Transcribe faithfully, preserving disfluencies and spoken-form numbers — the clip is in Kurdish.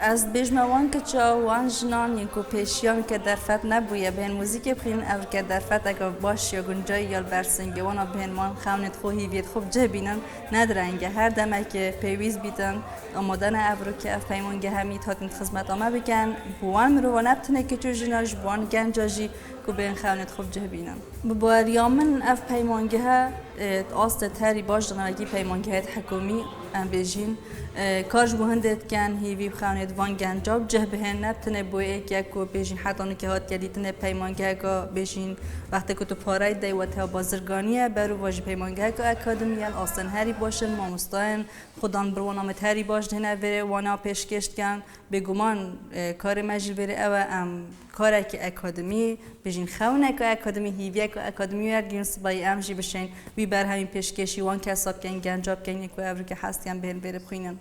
Ez dibêjime wan kiça, wan jinan yên ku pêşiya min ke derfet nebûye bihên muzîkê bixwînin, ev ke derfeteke baş ya guncayî ya li ber singê wan a bihên wan xewnêt xwe hîviyêt xwe bi cih bînin, ne direng e. Her demekê pêwîst bîtin, amade ne evroke ev peymangehe mît hatin xizmeta me bikin. Bi wan mirova ne bi tenê kiç û jina, ji wan genca jî ku bihên xewnêt xwe bi cih bînin. Bi baweriya min ev peymangehe, e, astê terî baş dixine wekî peymangehêt hikûmî, em bêjîn, e, kar ji bo hindê dikin, hîvî bi xewnêt van genca bi cih bihên, ne bi tenê bo êk yek ku bêjîn heta nike hatiye dîtinê peymangeheka bêjîn wextê ku tu parey dey we tewa bazirganî ye, berû va jî peymangeheka akademî ye, li astên herî baş in, mamostayên xudan bi wana me terî baş dihêne vêrê wana pêşkêş dikin. Bêguman, e, karê me jî vêrê ew e, em karekî akademî, bêjîn xewneke akademî, hîviyeke akademî wergîrin, sibahî em jî bişên wî berhemî pêşkêşî wan kesa bikin, genca bikin, yên ku evroke hez dikin bihên vêrê bixwînin.